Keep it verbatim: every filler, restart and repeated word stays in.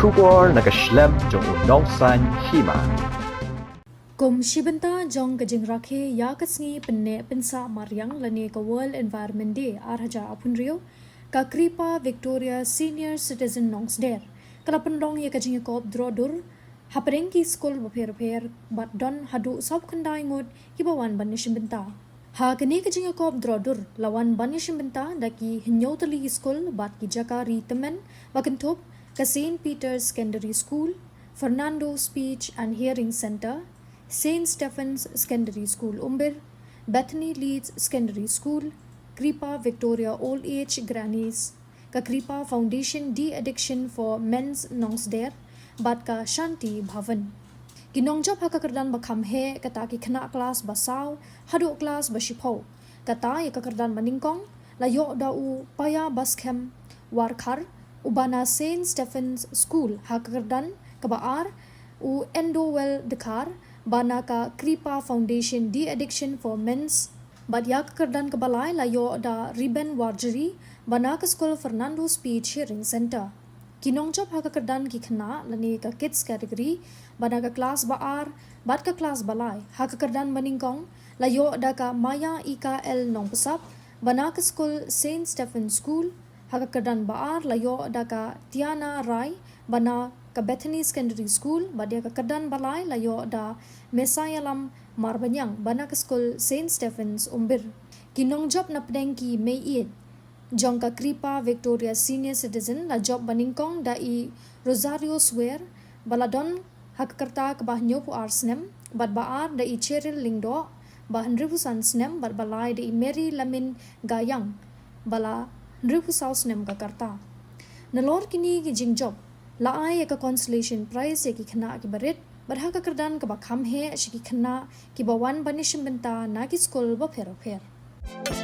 Khubor na ka shlem jong u nongsan hima. Kum shi bynta jong ka jingrakhe ïa ka sngi pynneh pynsah mariang lane ka World Environment Day ar hajar arphew hynriew, ka Kripa Victoria Senior Citizen Nongsder ka la pynlong ïa ka jingïakop droh dur hapdeng ki skul bapher bapher bad don haduh sawphew khyndai ngut kiba wan ban ïashim bynta. Ha kane ka jingïakop droh dur la wan ban ïashim bynta da ki hynñiew tylli ki skul bad ki jaka ri tymmen ba kynthup ka Saint Peter's Secondary School, Fernando Speech and Hearing Centre, Saint Stephen's Secondary School Umbir, Bethany Leeds Secondary School, Kripa Victoria Old Age Grannies, ka Kripa Foundation De-Addiction for Men's Nongsder bad ka Shanti Bhavan. Ki nongjop ha ka kyrdan ba kham heh kata ki khynnah klas ba saw haduh klas ba shiphew. Kata ïa ka kyrdan ba nyngkong la ïoh da u Paya Baskhem Warkhar uba na Saint Stephen's School, ha ka kyrdan kaba ar u Endowell Dkhar ba na ka Kripa Foundation De-Addiction for Men's, bad ïa ka kyrdan kaba lai la ïoh da Riben Warjri ba na ka skul Fernando Speech Hearing Centre. Ki nongjop ha ka kyrdan ki khynnah lane ka kids category ba na ka klas ba ar bad ka klas ba lai ha ka kyrdan ba nyngkong la ïoh da ka Maya Ika L Nongpsap ba na ka skul Saint Stephen School, ha ka kyrdan ba ar la ïoh da ka Tiana Rai ba na ka Bethany Secondary School, bad ïa ka kyrdan ba lai la ïoh da Mesayalam Marbaniang ba na ka skul Saint Stephen's Umbir. Ki nongjop na pdeng ki mei ïeit jong ka Kripa Victoria Senior Citizen la jop ba nyngkong da i Rosario Swer ba la don ha ka rta kaba hynñiewphew ar snem, bad ba ar da i Cheryl Lyngdoh ba hynriewphew san snem, bad ba lai da i Mary Lamin Gayang ba la hynriewphew saw snem ka rta. Nalor kine ki jingjop la ai ïa ka consolation prize ïa ki khynnah kiba rit bad ha ka kyrdan kaba kham heh sha ki khynnah kiba wan ban ïashim bynta na ki skul bapher bapher.